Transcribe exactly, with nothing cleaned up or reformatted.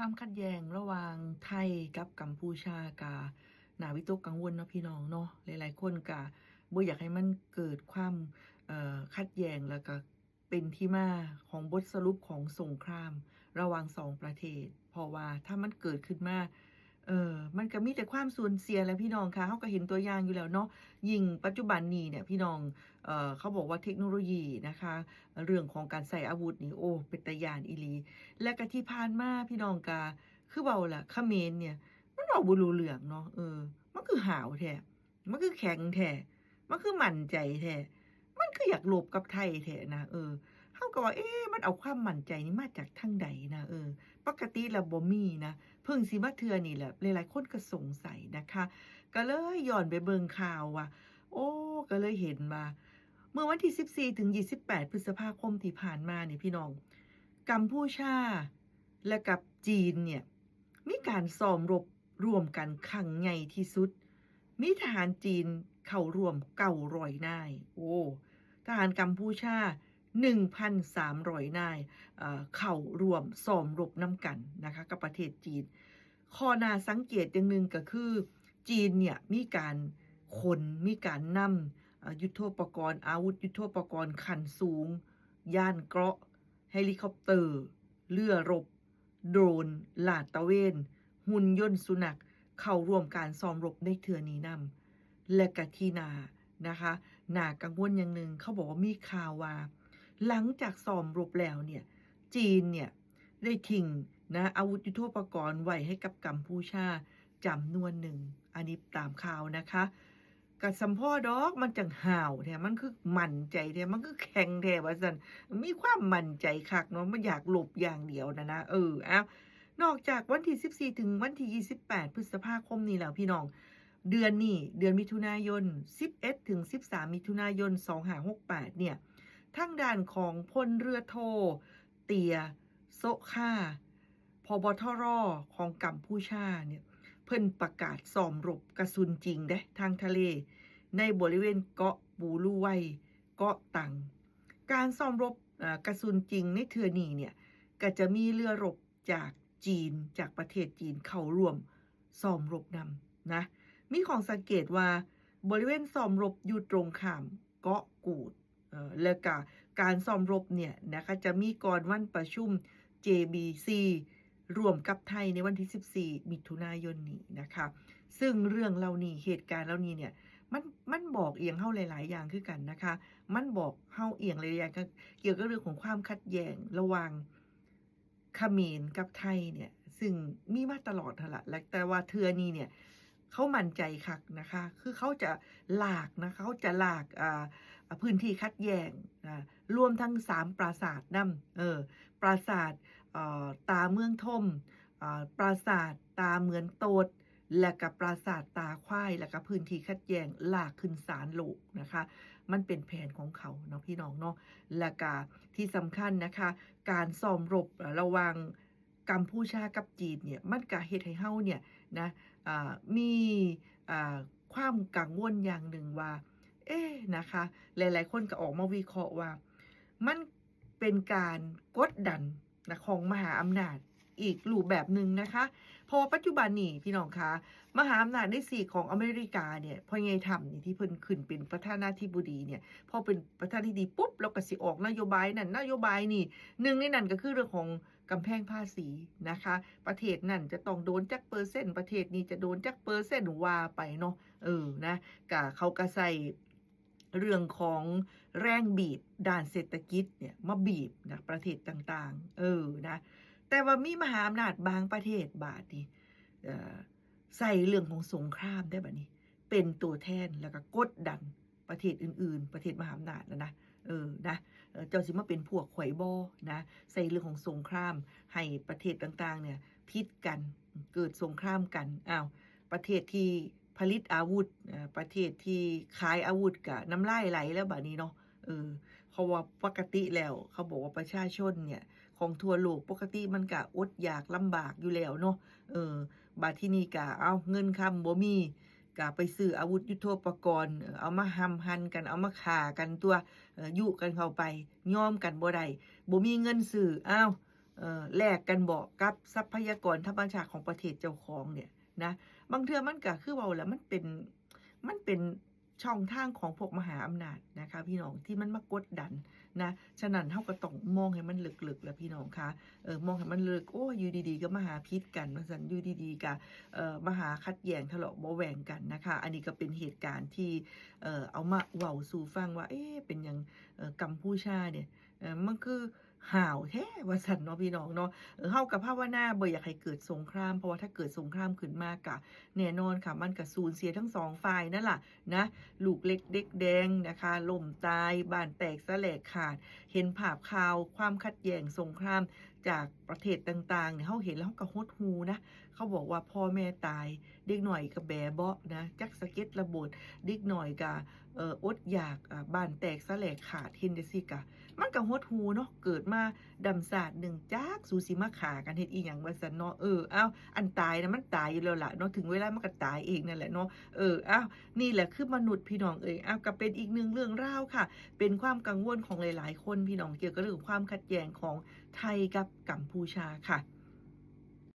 ความขัดแย้งระหว่างไทยกับกัมพูชาก็น่าวิตกกังวลเนาะพี่น้องเนาะ หลายๆคนก็บ่อยากให้มันเกิดความ เอ่อ ขัดแย้ง แล้วก็เป็นที่มาของบทสรุปของสงครามระหว่างสองประเทศ เพราะว่าถ้ามันเกิดขึ้นมา เออ มันก็มีแต่ความสูญเสียแหละพี่น้องค่ะ เราก็เห็นตัวอย่างอยู่แล้วเนาะ ยิ่งปัจจุบันนี้เนี่ยพี่น้อง เอ่อ เขาบอกว่าเทคโนโลยีนะคะ เรื่องของการใช้อาวุธนี่ โอ้ เป็นตาย้านอีหลี และก็ที่ผ่านมาพี่น้องก็คือเว้าล่ะ เขมรเนี่ย มันเว้าบ่รู้เรื่องเนาะ เออ มันคือห้าวแท้ มันคือแข็งแท้ มันคือมั่นใจแท้ มันคืออยากรบกับไทยแท้นะ เออ เราก็ว่า เอ๊ะ มันเอาความมั่นใจนี่มาจากทางใดนะ เออ ปกติแล้วบ่มีนะ เพิ่งสิมาเทื่อนี่แหละ หลายๆคนก็สงสัยนะคะ ก็เลยย้อนไปเบิ่งข่าวว่า โอ้ ก็เลยเห็นว่า เมื่อวันที่สิบสี่ถึงยี่สิบแปดพฤษภาคมที่ผ่านมานี่พี่น้อง กัมพูชาและกับจีนเนี่ย มีการซ้อมรบร่วมกันครั้งใหญ่ที่สุด มีทหารจีนเข้าร่วมเก้าร้อยนาย โอ้ ทหารกัมพูชา หนึ่งพันสามร้อยนาย เอ่อ เข้าร่วมซ้อมรบนำกันนะคะ กับประเทศจีน ข้อน่าสังเกตอย่างหนึ่งก็คือ จีนเนี่ยมีการขน มีการนำ เอ่อ ยุทโธปกรณ์ อาวุธยุทโธปกรณ์ขั้นสูง ยานเกราะ เฮลิคอปเตอร์ เรือรบ โดรนลาดตระเวน หุ่นยนต์สุนัข เข้าร่วมการซ้อมรบในเทื่อนี้นำ และกะที่น่านะคะ น่ากังวลอย่างหนึ่ง เขาบอกว่ามีข่าวว่า หลังจากซ้อมรบแล้วเนี่ย จีนเนี่ยได้ทิ้งนะ อาวุธยุทโธปกรณ์ไว้ให้กับกัมพูชาจำนวนหนึ่ง อันนี้ตามข่าวนะคะ ก็สำพอดอก มันจั่งห้าวแท้ มันคือมั่นใจแท้ มันคือแข็งแท้ว่าซั่น มีความมั่นใจคักเนาะ มันอยากรบอย่างเดียวนะนะ เออ เอ้า นอกจากวันที่สิบสี่ถึงวันที่ยี่สิบแปดพฤษภาคมนี้แล้วพี่น้อง เดือนนี้ เดือนมิถุนายน สิบเอ็ดถึงสิบสามมิถุนายน สองห้าหกแปดเนี่ย ทางด้านของพลเรือโท เตีย โซะค่า ผบ.ทร. ของกัมพูชาเนี่ย เพิ่นประกาศซ้อมรบกระสุนจริงเด้ ทางทะเล ในบริเวณเกาะปูลูไว เกาะตัง การซ้อมรบ เอ่อ กระสุนจริงในเทื่อนี้เนี่ย ก็จะมีเรือรบจากจีน จากประเทศจีนเข้าร่วมซ้อมรบนำนะ มีข้อสังเกตว่าบริเวณซ้อมรบอยู่ตรงข้ามเกาะกูด เอ่อ แล้วก็การซ้อมรบเนี่ยนะคะ จะมีก่อนวันประชุม เจ บี ซี ร่วมกับไทยในวันที่สิบสี่มิถุนายนนี้นะคะ ซึ่งเรื่องเหล่านี้ เหตุการณ์เหล่านี้เนี่ย มัน มันบอกอิหยังเฮาหลายๆอย่างคือกันนะคะ มันบอกเฮาอิหยังหลายๆอย่าง เกี่ยวกับเรื่องของความขัดแย้งระหว่างเขมรกับไทยเนี่ย ซึ่งมีมาตลอดหั้นล่ะ และแต่ว่าเทื่อนี้เนี่ย เขามั่นใจคักนะคะ คือเขาจะลากนะ เขาจะลาก อ่า อ่า พื้นที่ขัดแย้ง อ่า รวมทั้งสามปราสาทนำ เออ ปราสาท เอ่อ ตาเมืองทม อ่า ปราสาทตาเหมือนโตด และก็ปราสาทตาควาย และก็พื้นที่ขัดแย้งลากขึ้นศาลโลกนะคะ มันเป็นแผนของเขาเนาะพี่น้องเนาะ และก็ที่สำคัญนะคะ การซ้อมรบระหว่างกัมพูชากับจีนเนี่ย มันก็เฮ็ดให้เฮาเนี่ยนะ อ่า มี อ่า ความกังวลอย่างหนึ่งว่า เอ๊ะ นะคะ หลายๆคนก็ออกมาวิเคราะห์ว่า มันเป็นการกดดันนะ ของมหาอำนาจอีกรูปแบบหนึ่งนะคะ เพราะว่าปัจจุบันนี้พี่น้องคะ มหาอำนาจในซีกของอเมริกาเนี่ย พ่อใหญ่ทรัมป์นี่ ที่เพิ่นขึ้นเป็นประธานาธิบดีเนี่ย พอเป็นประธานาธิบดีปุ๊บ เราก็สิออกนโยบายนั่นนโยบายนี่ หนึ่งในนั้นก็คือเรื่องของกำแพงภาษีนะคะ ประเทศนั่นจะต้องโดนจักเปอร์เซ็นต์ ประเทศนี้จะโดนจักเปอร์เซ็นต์ ว่าไปเนาะ เออ นะ ก็เขาก็ใส่ เรื่องของแรงบีบด้านเศรษฐกิจเนี่ยมาบีบนะ ประเทศต่างๆ เออ นะ แต่ว่ามีมหาอำนาจบางประเทศบาดนี่ เอ่อ ใส่เรื่องของสงครามได้บัดนี้ เป็นตัวแทนแล้วก็กดดันประเทศอื่นๆ ประเทศมหาอำนาจนะนะ เออ นะ เอ่อ เจ้าสิมาเป็นพวกข่อยบ่นะ ใส่เรื่องของสงครามให้ประเทศต่างๆ เนี่ยผิดกัน เกิดสงครามกัน อ้าว ประเทศที่ผลิตอาวุธ เอ่อ ประเทศที่ขายอาวุธก็น้ำลายไหลแล้วบัดนี้เนาะ เออ เพราะว่าปกติแล้วเขาบอกว่าประชาชนเนี่ย ของทั่วโลกปกติมันก็อดอยากลำบากอยู่แล้วเนาะ เออ บัดทีนี้ก็ เอ้า เงินคำบ่มี ก็ไปซื้ออาวุธยุทโธปกรณ์ เออ เอามาห้ำหั่นกัน เอามาฆ่ากันตั่ว เออ ยุกันเข้าไป ยอมกันบ่ได้ บ่มีเงินซื้อ อ้าว เอ่อแลกกันบอกกับทรัพยากรธรรมชาติของประเทศเจ้าของเนี่ยนะ บางเทื่อมันก็คือเว้าแหละมันเป็นมันเป็นช่องทางของพวกมหาอำนาจนะคะพี่น้องที่มันมากดดันนะ ฉะนั้นเฮาก็ต้องมองให้มันลึกๆแล้วพี่น้องคะเออมองให้มันลึก โอ้ยอยู่ดีๆก็มาหาผิดกันว่าซั่นอยู่ดีๆก็เอ่อมาหาขัดแย้งทะเลาะเบาะแว้งกันนะคะ อันนี้ก็เป็นเหตุการณ์ที่เอ่อเอามาเว้าสู่ฟังว่าเอ๊ะเป็นหยังเอ่อกัมพูชาเนี่ยเอ่อมันคือ ห้าวแท้ว่าซั่นเนาะพี่น้องเนาะเออเฮาก็ภาวนาบ่อยากให้เกิดสงครามเพราะว่าถ้าเกิดสงครามขึ้นมากะแน่นอนค่ะมันก็สูญเสียทั้งสองฝ่ายนั่นล่ะนะลูกเล็กเด็กแดงนะคะล้มตายบ้านแตกสะแหลกขาดเห็นภาพข่าวความขัดแย้งสงครามจากประเทศต่างๆเนี่ยเฮาเห็นแล้วเฮาก็หดหู่นะเขาบอกว่าพ่อแม่ตายเด็กน้อยก็แบเบาะนะจักสะเก็ดระเบิดเด็กน้อยก็เอ่ออดอยากอ่าบ้านแตกสะแหลกขาดเห็นจั่งซี้กะ มันก็หดหู่เนาะ เกิดมาดำซาดหนึ่งจักสูสิมาฆ่ากันเฮ็ดอีหยังว่าซั่นเนาะ เออ เอ้า อันตายนะมันตายอยู่แล้วล่ะเนาะ ถึงเวลามันก็ตายเองนั่นแหละเนาะ เออ เอ้า นี่แหละคือมนุษย์พี่น้องเอ้ย เอ้า ก็เป็นอีกหนึ่งเรื่องราวค่ะ เป็นความกังวลของหลายๆคนพี่น้องเกี่ยวกับเรื่องความขัดแย้งของไทยกับกัมพูชาค่ะ